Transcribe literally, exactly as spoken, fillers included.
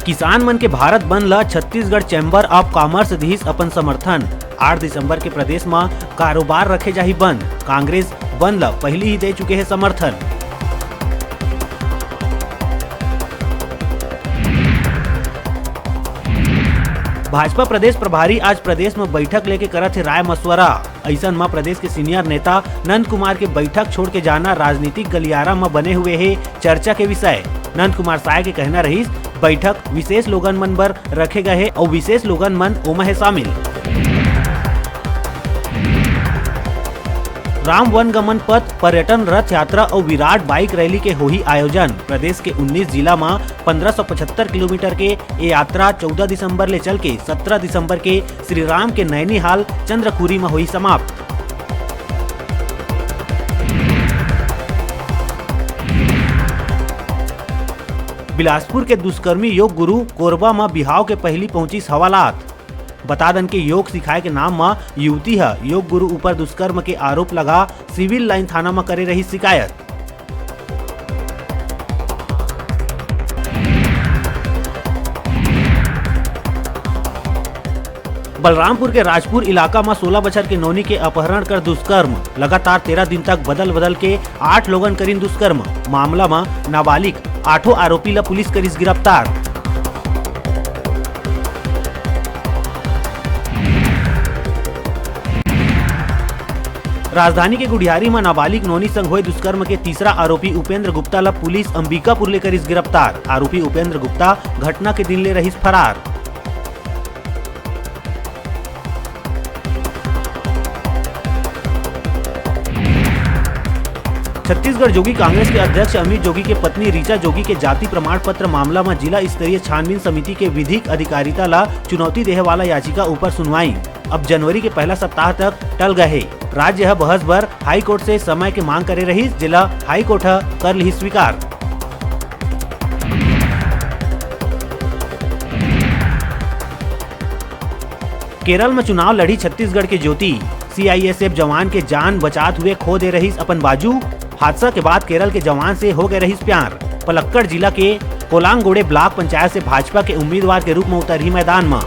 किसान मन के भारत बंद ल छत्तीसगढ़ चैम्बर ऑफ कॉमर्स दिहिस अपन समर्थन। आठ दिसंबर के प्रदेश म कारोबार रखे जाही बंद। कांग्रेस बंद ल पहिली ही दे चुके हे समर्थन। भाजपा प्रदेश प्रभारी आज प्रदेश म बैठक लेके करत हे राय मशवरा। अइसन म प्रदेश के सीनियर नेता नंद कुमार के बैठक छोड़ के जाना राजनीतिक गलियारा म बने हुए हे चर्चा के विषय। नंद कुमार साय के कहना रहिस, बैठक विशेष लोगन मन बर रखे गए हे अउ विशेष लोगन मन ओमा हे शामिल। राम वन गमन पथ, पर्यटन रथ यात्रा अउ विराट बाइक रैली के होही आयोजन। प्रदेश के उन्नीस जिला म पंद्रह सौ पचहत्तर किलोमीटर के ये यात्रा चौदह दिसंबर ले चल के सत्रह दिसंबर के श्री राम के नैनीहाल चंद्रकुरी म होही समाप्त। बिलासपुर के दुष्कर्मी योग गुरु कोरबा म बिहाव के पहिली पहुंचिस हवालात। बता दन के योग सिखाए के नाम म युवती ह योग गुरु ऊपर दुष्कर्म के आरोप लगा सिविल लाइन थाना म करे रही शिकायत। बलरामपुर के राजपुर इलाका म सोलह बछर के नोनी के अपहरण कर दुष्कर्म। लगातार तेरह दिन तक बदल-बदल के आठ लोगन करिन दुष्कर्म। मामला म नाबालिग आठों आरोपी ल पुलिस करिस गिरफ्तार। राजधानी के गुढ़ियारी म नाबालिग नोनी संग होए दुष्कर्म के तीसरा आरोपी उपेंद्र गुप्ता ल पुलिस अंबिकापुर ले करिस गिरफ्तार। आरोपी उपेंद्र गुप्ता घटना के दिन ले रहिस फरार। छत्तीसगढ़ जोगी कांग्रेस के अध्यक्ष अमित जोगी के पत्नी ऋचा जोगी के जाति प्रमाण पत्र मामला म जिला स्तरीय छानबीन समिति के विधिक अधिकारिता ल चुनौती देहे वाला याचिका ऊपर सुनवाई अब जनवरी के पहला सप्ताह तक टल गए हे। राज्य ह बहस बर हाई कोर्ट से समय के मांग करे रहिस, जेला हाई कोर्ट ह कर लिहिस स्वीकार। केरल म चुनाव लड़ी छत्तीसगढ़ के ज्योति। सीआईएसएफ जवान के जान बचात हुए खो दे रहिस अपन बाजू। हादसा के बाद केरल के जवान से हो गए रहिस प्यार। पलक्कड़ जिला के कोलांगोड़े ब्लॉक पंचायत से भाजपा के उम्मीदवार के रूप म उतरही मैदान म।